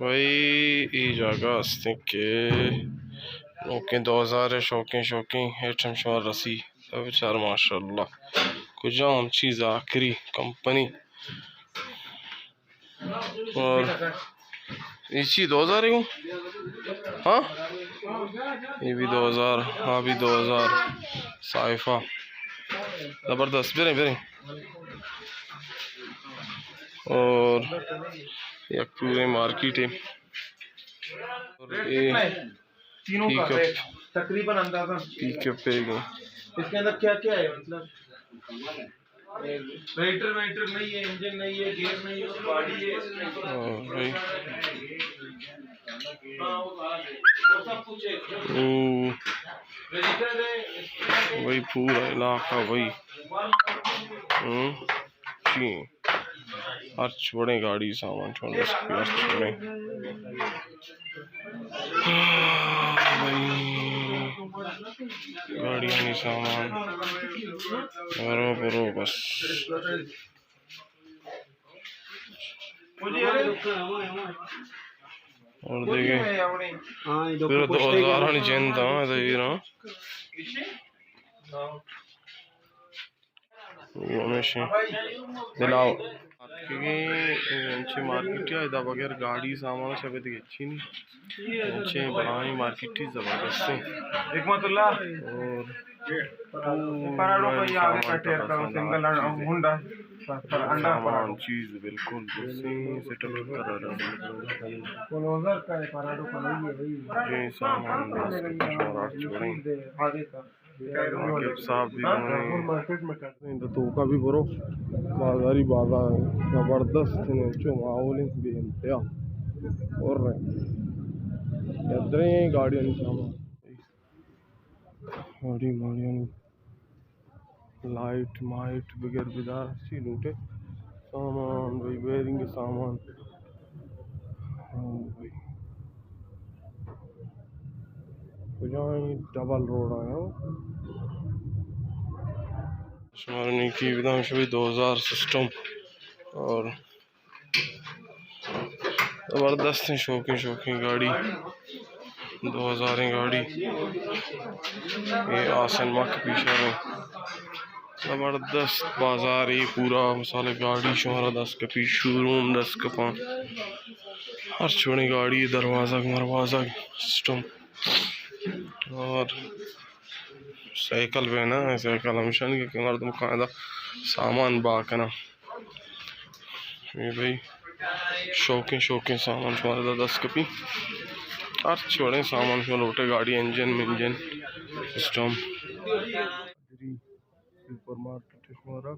بھئی، اے جاگہ است انت کہ نوکیں دوزار ءِ شوقیں شوقیں ایٹم شما رسی۔ بچار ماشاءاللہ، کجام چیز آخری کمپنی۔ اور اے چی دوزار ہے؟ ہاں، اے بھی دوزار، ہاں بھی دوزار۔ صائفہ، زبردست، بریں، بریں۔ اور یک پورے مارکیٹ ہے۔ اور اے تینوں کا ریٹ تقریباً اندازاً پک اپ ہے۔ اس کے اندر کیا کیا ہے، مطلب؟ ریٹر ویٹر نہیں ہے، انجن نہیں ہے، گیئر نہیں ہے، باڈی ہے۔ ہاں بھائی۔ بھائی پورا علاقہ بھائی۔ ہوں۔ چی؟ ہرچ وڑیں گاڑی سامان چون بس ہرچ وڑیں۔ بھائی، گاڑیانی سامان۔ برو، برو، بس۔ اور دیگہ پورا دوزارانی جند ہاں، ادھر ہاں۔ ہمیشہ دلاؤ۔ انچیں مارکیٹ ءَ ادا بغیر گاڑی سامان ءَ چہ بدی ہچی نہیں۔ انچیں بلاہیں مارکیٹ ءَ زبردستیں۔ حکمت اللہ۔ اور پراڈو کا یہ آگے کا ٹائر کا سنگل ہونڈا۔ سامان چیز بالکل درستیں سیٹ اپ کرا رہا۔ کلوزر کا ہے، پراڈو کا نہیں ہے بھائی۔ جی سامان درست شمارا چھوڑیں۔ آگے کا۔ عاقب صاحب بھی بنے۔ تو توکا بھی برو۔ بازاری بازار زبردست ہیں، چو ماحول ہیں بے انتہا۔ اور رہے۔ ادھریں گاڑیانی سامان۔ گاڑی ماڑیانی لائٹ مائٹ بگر بدار سی لوٹے۔ سامان بھائی، بیرنگ سامان۔ ہاں بھائی۔ کجائیں ڈبل روڈ آیا ہو۔ شمار نیکی بدام شوی دوزار سسٹم اور زبردستیں شوقیں شوقیں گاڑی، دوزاریں گاڑی۔ اے آسن مک پیشاریں۔ زبردست بازارے پورا، مثال گاڑی شمارا دست کپی، شوروم دست کپاں۔ ہر چوڑیں گاڑی، دروازگ مروازگ سسٹم۔ اور سائیکل بھی نا، سائیکل ہمیشہ نہیں کہ مردم کائدہ سامان با کنا۔ اے بھائی، شوقیں شوقیں سامان شمارا دا دست کپی۔ ہر چوڑیں سامان شما لوٹے، گاڑی انجن منجن سسٹم۔ سپر مارکیٹ شمارا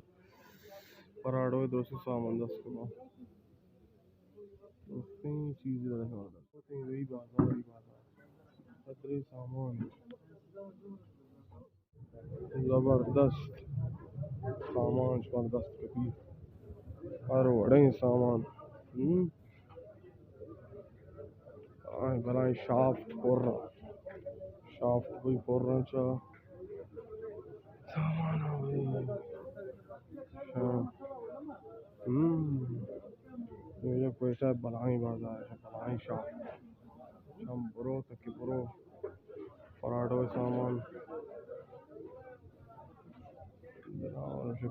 پراڈو درست سامان دست کپا۔ درستیں چیز دے شمارا۔ بہت ہی بھائی بازار، بازار۔ ادرے سامان۔ زبردست سامان شمار دست کپی، ہر وڑیں سامان۔ ہم۔ آئیں بلائیں شافٹ پر، شافٹ بھی پر چا سامان بھائی۔ ہاں۔ ہم۔ یہ کوئٹہ بلائیں بازار ہے، بلائیں شافٹ۔ ہم برو تکی برو۔ پراڈو سامان،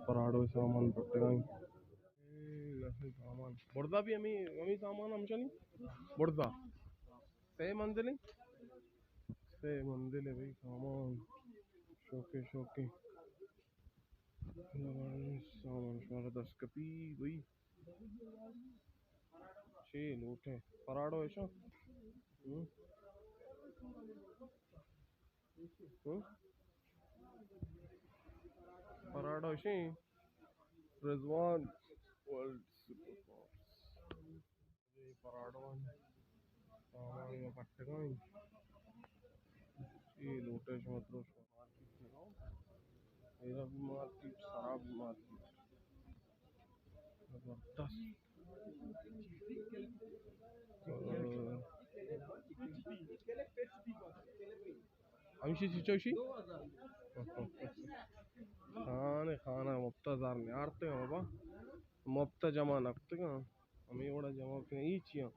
پراڈو سامان پٹگائی۔ سامان برزا بھی ہمیں، ہمیں سامان ہم چلی برزا۔ سے منزل ہیں، سے منزل ہے بھائی سامان۔ شوقیں شوقیں سامان شمارا دست کپی بھائی۔ چے لوٹے؟ پراڈو ایشاں؟ ہم؟ ہم؟ پراڈو ایشیں؟ رضوان ورلڈ سپر کارز۔ اے پراڈو انت۔ سامان ما پٹگاں۔ اے لوٹے شما درست۔ مارکیٹ ہے۔ ایرا بھی مارکیٹ، سرا بھی مارکیٹ۔ زبردست۔ ہمشی چی چوشی؟ خانہ، خانہ مفتا زر نیارتے بابا۔ مفتا جمع نکتے۔ ہمے وڑا جمع کن، اے چی آں؟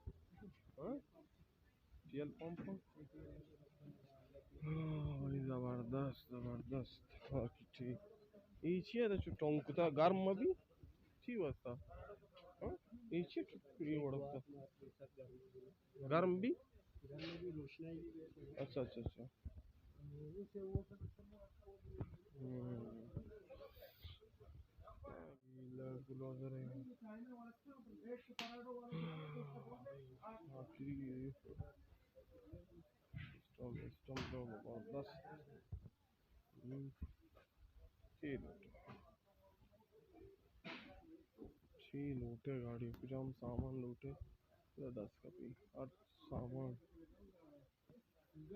ہاں؟ Diesel pump. ہاں، بڑی زبردست، زبردست۔ باقی ٹھیک۔ اے چی ہے؟ تو چو ٹونک کتا گرم مبی؟ چی واسطہ؟ ہاں؟ اے چی ٹو-، اے وڑا کتا؟ گرم بی؟ اچھا، اچھا، اچھا۔ ہم۔ سسٹم، سسٹم تو زبردست۔ ہم۔ چی لوٹے؟ چی لوٹے گاڑی؟ کجام سامان لوٹے؟ دست کپی۔ ہر سامان۔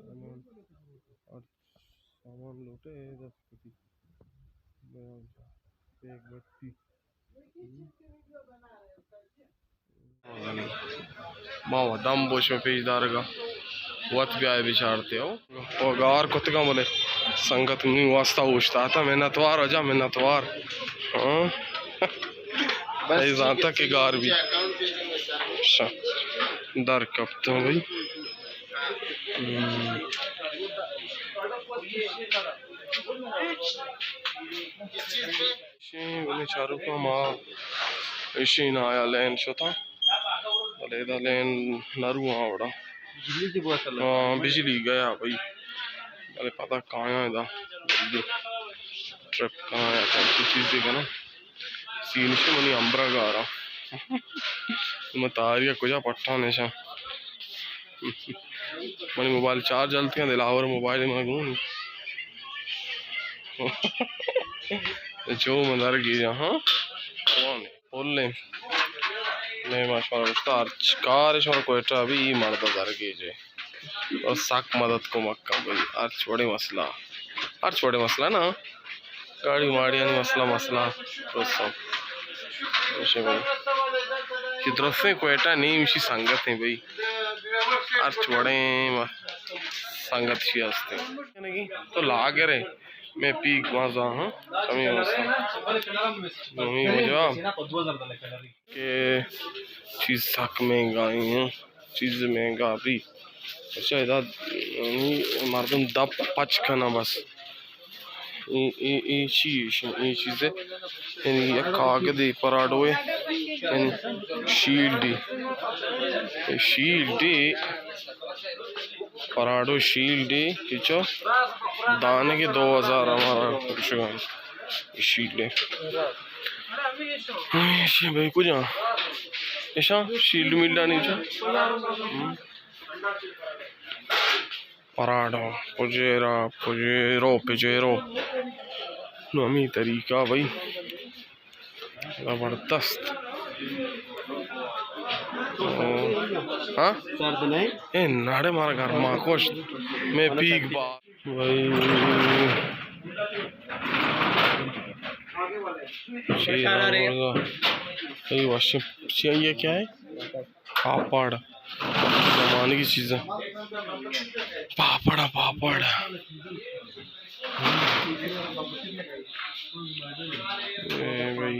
سامان، ہر سامان لوٹے دست کپی۔ بیگ بتی۔ ما و دم بوشم پیش دارگا۔ وت بیائے بچارتے ہو۔ او گار کتگاں بلے سنگت منی واسطہ اوشتاتا۔ منتوار اجا، منتوار۔ ہاں۔ بس اے زانتا کہ گار بی۔ شا۔ در کپتوں بھائی۔ ہم۔ ایشی بلے چاروکاں ما ایشی نا آیا لین شتاں، بلے ادا لین نہ رواں وڑا۔ ہاں، بجلی گیا بھائی، بلے پدا کایاں ادا جلدی ٹرپ کناں یا کمچی چیزے کناں۔ سین ایشی منی ہمبرا گارا۔ من تاری کجا پٹھان ایشاں۔ منی موبائل چارج ہلتگاں، دلاور موبائل من گون۔ چو من در گیجاں، ہاں؟ فل ایں۔ میں ما شمارا گوشتا، ہرچ کار شمارا کوئٹہ بی، اے مرد در گیجے۔ اور سک مدد کمک کن بھائی، ہرچ وڑیں مسئلہ، ہرچ وڑیں مسئلہ نا۔ گاڑی ماڑیانی مسئلہ، مسئلہ درستاں۔ ایشی بھائی، کہ درستیں کوئٹہ نیم ایشی سنگت ایں بھائی۔ ہرچ وڑیں م-، سنگت ایشی ہستیں۔ تو لاگر ہے، میں پیک مازا ہاں، کمی واسطہ۔ نمی مجا۔ کہ چیز سک مہنگا ایں، چیز مہنگا بی۔ اچھا، ادا مردم دپ پچ کناں بس۔ اے، اے، اے چی، اے چیزے، یعنی یک کاگدے پراڈوے، یعنی شیلڈے، اے شیلڈے، پراڈو شیلڈے، کہ چو دانگے دو ہزار ہمارا پروشگان، اے شیلڈے۔ ہمیشی بھائی کجا؟ ایشاں شیلڈ میلڈانی چا؟ ہم۔ پراڈو، پجیرا، پجیرو، پجیرو۔ نو ہمی طریقہ بھائی۔ زبردست۔ ہاں؟ اے ناڑے مارا گھر ما کشت۔ میں پیک با۔ بھائی، شیر آ گیا۔ بھائی، واشنگ مشین، یہ کیا ہے؟ پاپڑ۔ زمانے کی چیزیں۔ پاپڑ، پاپڑ۔ اے بھائی۔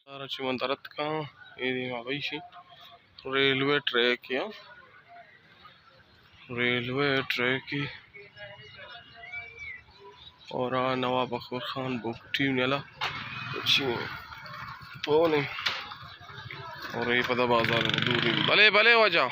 سارا چی من درت کاں، اے دیما بھائی شی ریلوے ٹریک یا ریلوے ٹریک ہی۔ اور آ نواب اکبر خان بگٹی نیلا چی تو نے۔ اور اے پدا بازار دور۔ بلے، بلے واجہ۔